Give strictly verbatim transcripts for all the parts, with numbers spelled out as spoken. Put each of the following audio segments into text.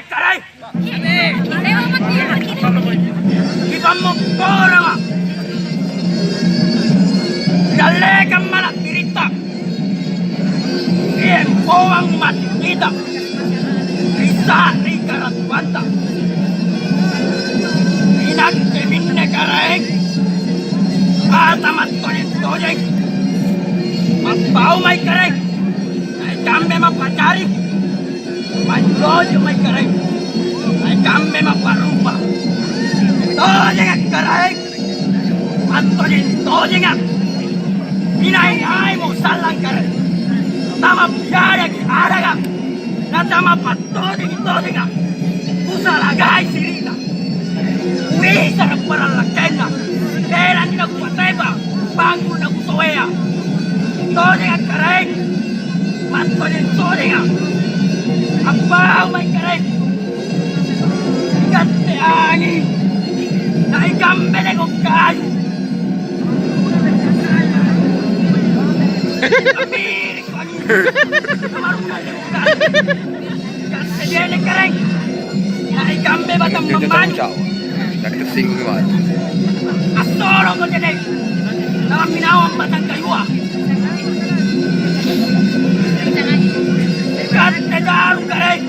Karaeng. Kipammopporanga. Ri dallekang mala'biritta. Ri empoang mati'bita. Ri sa'ri karatuanta. Inakke minne Karaeng. Ata mattojeng-tojeng. Mappau mai Karaeng. Naikambe mappacari. Manjojo mai Karaeng. Naikambe mapparupa. Tojeng Karaeng. Mattojeng-tojenga. Inai-naimo sallang Karaeng. Tamappiadaki adaga. Natamapattojengi-tojenga. Kusalagai siri'na. Kuisara' parallakkenna. Tenanni nakupateba, bangku nakusoea. Tojeng Karaeng. Mattojeng-tojenga. Abbau mai Karaeng. Ikatte anging. Naikambe leko kayu. Tapi anging. Namaruna leko kayu. Ikatte je'ne' Karaeng. Naikambe batang mamani. Tersinggung gimana? Assoroko je'ne'. Nalamminawang batang kayua. Ikatte jaru Karaeng.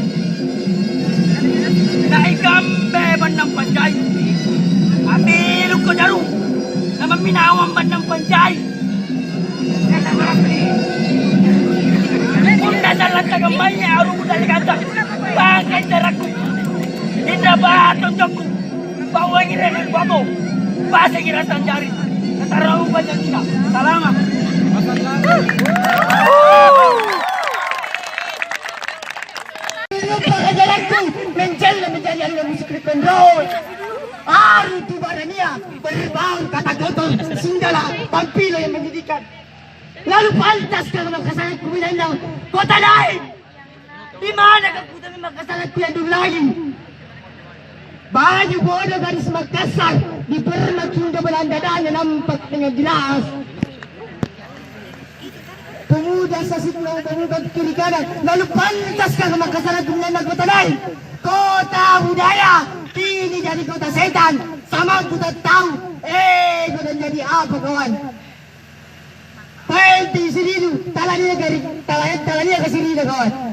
Naikambe bannang panjai. Ambilukko jaru. Namamminawang bannang panjai. Punna sallang tagammaya arung dallekanna. Bangkai terakku. Inna batonjokku. Bawangi rere bako. Pasengi rasa jari. Natarau bajanjina. Salama'. Menjelle menjadi anugerah musik rock and roll. Aru tu barania berbau kata kotor, sundala, pampilo yang menyedihkan. Lalu pantaskah makasalanku menendang kota lain? Di manakah kutami makasalanku yang dulu lagi? Baju bodoh garis Makassar, dipermak hingga Belanda dan nampak dengan jelas. Pemuda sasikno, pemuda kiri kanan, lalu pantaskah makasalanku menendang kota lain? Kota budaya, kini jadi kota setan. Sama ku tak tahu, eh, kau jadi apa, kawan? Paenti sirilu, talania gari, talania, talania kasirina, kawan.